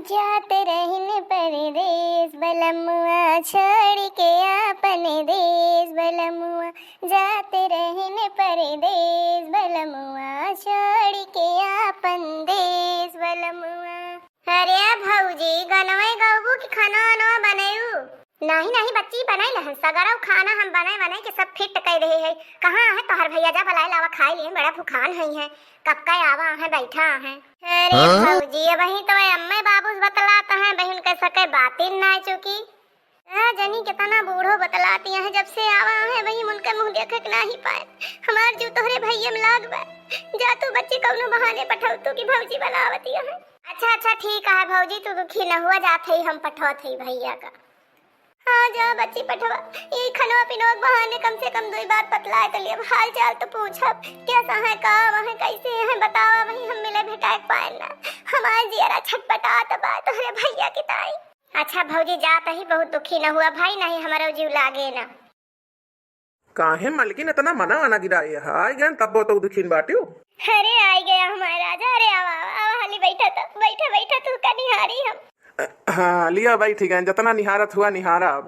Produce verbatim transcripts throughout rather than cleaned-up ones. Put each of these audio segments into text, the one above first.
जात रहिन परदेस बलमुआ, छोड़ि के आपन देस बलमुआ, जात रहिन परदेस बलमुआ, छोड़ि के आपन देस बलमुआ। अरे भौजी, गनवै गौबू कि खाना वाना बनैऊ? नाहीं, नाहीं बच्ची, बनइ लहन, सगरौ खाना हम बनइ बनइ के सब फिट कइ देहे है। कहाँ है तोहर भइया? जा बलाइ लावा, खाइ लिहें, बड़ा भुखान हइहैं, कब का आवा हैं, बैठा हैं। अरे हाँ? भौजी, अबहीं तो अम्मे बाबू से बतलात हैं, बहिन के सके बातिन नाहीं चुकी। आ जनी केतना बूढ़ो बतलात हैं, जब से आवा हैं, बहिन उनके मुँह देखे के नाहीं पाए। हमार जीव तोहरे भइया में लाग बा। जा तू बच्ची कउनो बहाने पठौतू कि भौजी बलावत हैं। अच्छा, अच्छा, ठीक है भौजी, तू दुखी न हुआ, जात है हम पठौत है भइया का। हाँ, जा बच्ची पठवा, ई खनवा पिनवा के बहाने कम से कम दुइ बात बतलाए तो लेब, हाल चाल तो पूछब, कैसा है, का है, कैसे है, बतावा, वही हम मिले भेटाए के पाए ना। हमार जियरा छटपटात बा तोहरे भइया के ताई। अच्छा भौजी, जात ही, बहुत दुखी न हुआ भाई, नहीं हमरो जीव लागे ना। काहे मलकिन इतना मना वना गिराए है? आइ गए तब तो दुखिन बाटियो। अरे आइ गया हमार राजा, अरे आवा, आवा, आवा, हाली बैठा तो, बैठा, बैठा, तू का निहारी हम। अ, हाँ, लिया बैठ गए, जितना निहारत हुआ निहारा अब।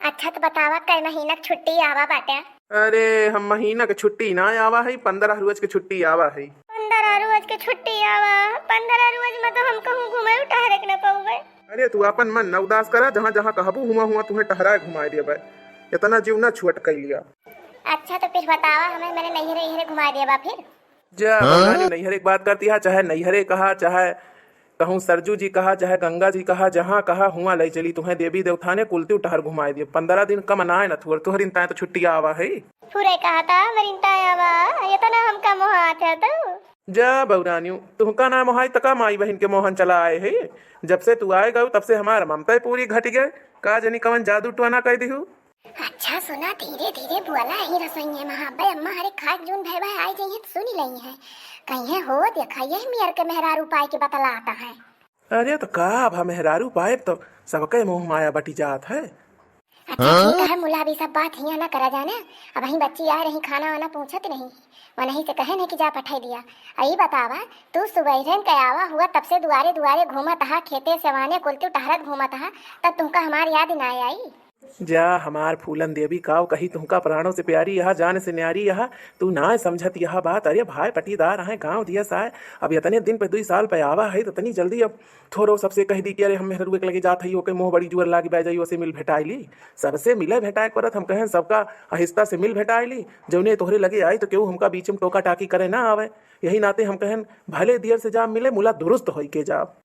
अच्छा तो बतावा, कै महीना के छुट्टी आवा बाटे? अरे, हम महीना के छुट्टी ना आवा है, पन्द्रह रोज के छुट्टी आवा है। पन्द्रह रोज के छुट्टी आवा, पन्द्रह रोज में तो हम कहूँ घूमे टहरे के न पउबे। अरे, तू आपन मन न उदास करा, जहाँ जहाँ कहबू हुआ हुआ तुहें टहराए घुमाए देबे। इतना जीव न छुअट कइ लिया। अच्छा, तो फिर बतावा हमें, मैंने नैहरे, नैहरे घुमाए देबा फिर? जा, हाँ? बौरानी नैहरे के बात करती है, चाहे नैहरे कहा, चाहे कहूँ सरजू जी कहा, चाहे गंगा जी कहा, जहाँ कहा हुआ लइ चली तुहें देवी देवथाने, कुलती टहर घुमाए दिए। पन्द्रह दिन कम नाय न थुअर, तोहरिन ताय तो छुट्टी आवा है। फुरे कहा था, मरिन ताय आवा, इतना हमका मोहात है तो। जा बौरानियो, तुहका ना मोहाई त का माई बहिन के मोहन चला आए है? जब से तू आए गऊ, तब से हमार ममता पूरी घट गए। का जनी कवन जादू टोना कइ दिहू? अच्छा सुना, धीरे धीरे बोला, ही रसोइये में हाँ बे अम्मा, हरे खाक जून भय भय आए जाइए तो सुनी लई है। कहिए हो देखा, यही मियर के मेहरारू पाए के बतलाता है। अरे तो का, अब हम मेहरारू पाएब तो सबके मोह माया बटी जात है। अच्छा हाँ? ठीक है मुला, अभी सब बात हियाँ ना करा जाना। अबहीं बच्ची आ रही, खाना वाना पूछत नहीं, वनही से कहे नहीं कि जा पठाई दिया। अई बतावा, तू सुबहिरन के आवा हुआ तब से दुआरे दुआरे घूमत हा, खेते से वाने कुलती टहरत घूमत हा, तब तुमका हमार याद ना आई? जा हमार फूलन देवी, काव कही तुहका प्राणों से प्यारी यहा, जान से न्यारी यहा, तू ना समझत यहा बात। अरे भाई पटीदार आहे, गाँव दियस आए, अब इतने दिन पे दुई साल पे आवा है, तो इतनी जल्दी अब थोड़ो सबसे कह दी कि अरे हम मेहररुए के लगे जात हई, ओके मोह बड़ी जुअर लागी, बै जाई, ओसे मिल भेटाई ली। सबसे मिले भेटाए के परत, हम कहेन सबका आहिस्ता से मिल भेटाई ली, जौने तोहरे लगे आई तो केहू हमका बीच में टोका टाकी करे ना आवे। यही नाते हम कहेन भले दियर से जाब मिले, मुला दुरुस्त होई के जाब।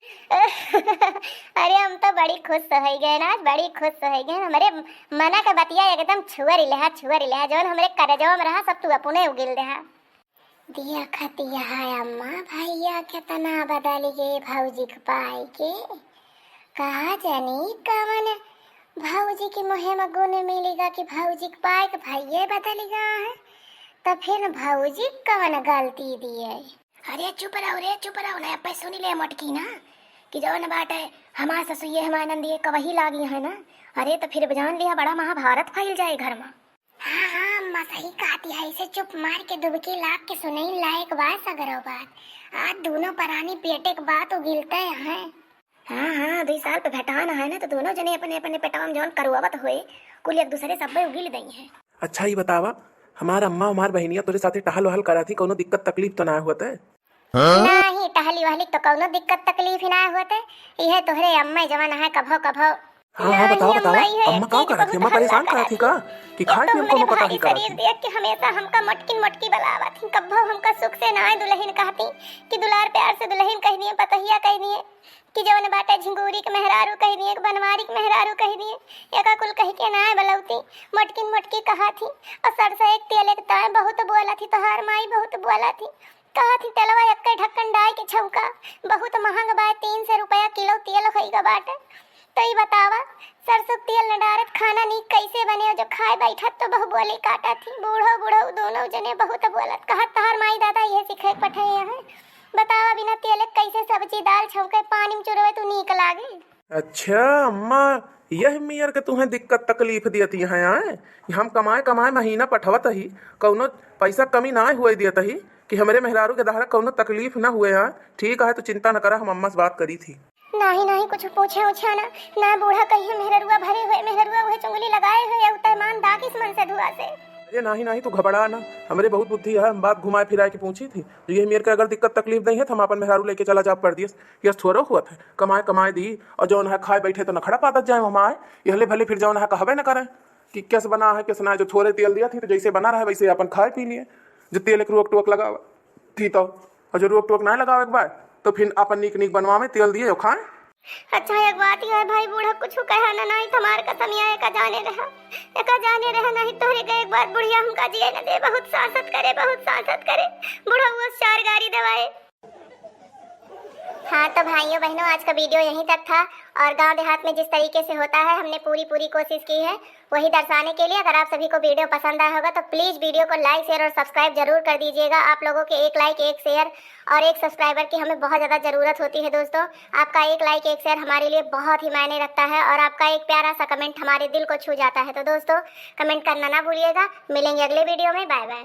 अरे हम तो बड़ी खुश होई गए ना, आज बड़ी खुश होई गए। हमरे मना के बतिया एकदम छुअर लेहा, छुअर लेहा, जौन हमरे करजवा में रहा सब तू अपने उगिल देहा। देखत यहा अम्मा भैया केतना बदल गए भौजी के पाई के। कहा जानी कवन भौजी के मुँहे में गुण मिलेगा कि भौजी के पाई के भैये बदल गया है। तो फिर भौजी कवन गलती दिए? अरे चुप रहो रे, चुप रहो ना, अब सुनी ले मोटकी ना कि जौन बाटे हमार ससुइये हमार नंदिये कवही लागी है ना। अरे तो फिर जान लिया बड़ा महाभारत फैल जाए घर में। हाँ, हाँ, अम्मा सही कहती है, इसे चुप मार के दुबकी लाग के सुनई लायक बा सगरो बात। आज दोनों परानी पेटे के बात उगिलते हैं। हाँ, हाँ, दुई साल पे भेटान है ना, तो दोनों जने अपने, अपने पेटवा में जौन करुआवत होए, कुल एक दूसरे सब उगिल दई हैं। अच्छा, ई बतावा, हमार अम्मा, हमार बहिनिया तोरे साथे टहल वहल करत ही, कौनो दिक्कत तकलीफ तो ना होत है? हाँ? नाही, टहली वहली तो कौनो दिक्कत तकलीफ ही ना होत है। इहे तोहरे अम्मा जवन है, कभो, कभो हाँ, हाँ, बतावा, बतावा। अम्मा का करत थी? अम्मा परेशान करत थी का? कि खाए पिए में कोनो कटाही करत थी? देख के हमेशा हमका मोटकी मोटकी बलावत थी, कब्बो हमका सुख से नाय दुलहिन कहती कि दुलार प्यार से दुलहिन कह दिए, पतहिया कह दिए कि जवन बाटे झिंगूरी के मेहरारू कह दिए, कि बनवारी के मेहरारू कह दिए, एका कुल कह के नाय बलौती, मोटकिन मोटकी कहा थी। और सरसों एक तेल एक ताय बहुत बोला थी, तोहार माई बहुत बोला थी। कहा थी तेलवा एक्के ढक्कन डाई के छौका, बहुत महंग बा, तीन सौ रुपया किलो तेल होई गा बाटे। तो ई बतावा, सरसों के तेल न डारत खाना नीक कैसे बने? जो खाए बैठत तो बहु बोली काटा थी, बूढ़ो बूढ़ो दोनों जने बहुत बोलत कहत तहार माई दादा ये सिखे पठे हैं। बतावा बिना तेल के कैसे सब्जी दाल छौके पानी में चुरवे तू नीक लागे? अच्छा अम्मा, यह मियर के तुहें दिक्कत तकलीफ दियती हैं आए? हम कमाए कमाए महीना पठवत ही, कौनो पैसा कमी ना हुए दियत ही कि हमरे मेहरारू के दहरा कौनो तकलीफ ना हुए हैं। ठीक है, तू चिंता न करा, हम अम्मा से बात करी थी। नाही, नाही, कुछ पूछे उछे ना, ना बूढ़ा कहिए मेहररुआ भरे हुए, मेहररुआ उहे चुंगली लगाए हुए, उतय मान दा किस मन से धुआ से। अरे नाही, नाही, तू घबरा ना, हमरे बहुत बुद्धि है, हम बात घुमाए फिराए के पूछी थी। तो यही मेर के अगर दिक्कत तकलीफ नहीं है, तो हम अपन मेहरारू लेके चला जाब परदेस, यस थोड़ो हुआ था, कमाए, कमाए दी, और जौन है खाए बैठे तो नखड़ा पादत जाए हमाए, यहले भले फिर जौन है कहबे न करें कि कैसे बना है, कैसे ना है, जो थोड़े तेल दिया थी, तो जैसे बना रहे वैसे अपन खाए पी लिए, जो तेल एक रोक टोक लगावा थी तो, और जो रोक टोक ना लगावे के बाद, तो फिर अपन नीक नीक बनवावे, तेल दिए और खाए। अच्छा, एक बात यह है भाई, बूढ़ा कुछ कहा ना, नहीं तुम्हारे कसम या एका जाने रहा, एका जाने रहा, नहीं तोहरे के एक बात बुढ़िया हमका जिए न दे, बहुत सांसत करे, बहुत सांसत करे, बूढ़ा वो चार गारी दवाए। हाँ तो भाइयों बहनों, आज का वीडियो यहीं तक था। और गांव देहात में जिस तरीके से होता है, हमने पूरी पूरी कोशिश की है वही दर्शाने के लिए। अगर आप सभी को वीडियो पसंद आया होगा तो प्लीज वीडियो को लाइक, शेयर और सब्सक्राइब जरूर कर दीजिएगा। आप लोगों के एक लाइक, एक शेयर और एक सब्सक्राइबर की हमें बहुत ज़्यादा ज़रूरत होती है दोस्तों। आपका एक लाइक, एक शेयर हमारे लिए बहुत ही मायने रखता है और आपका एक प्यारा सा कमेंट हमारे दिल को छू जाता है। तो दोस्तों, कमेंट करना ना भूलिएगा। मिलेंगे अगले वीडियो में। Bye bye.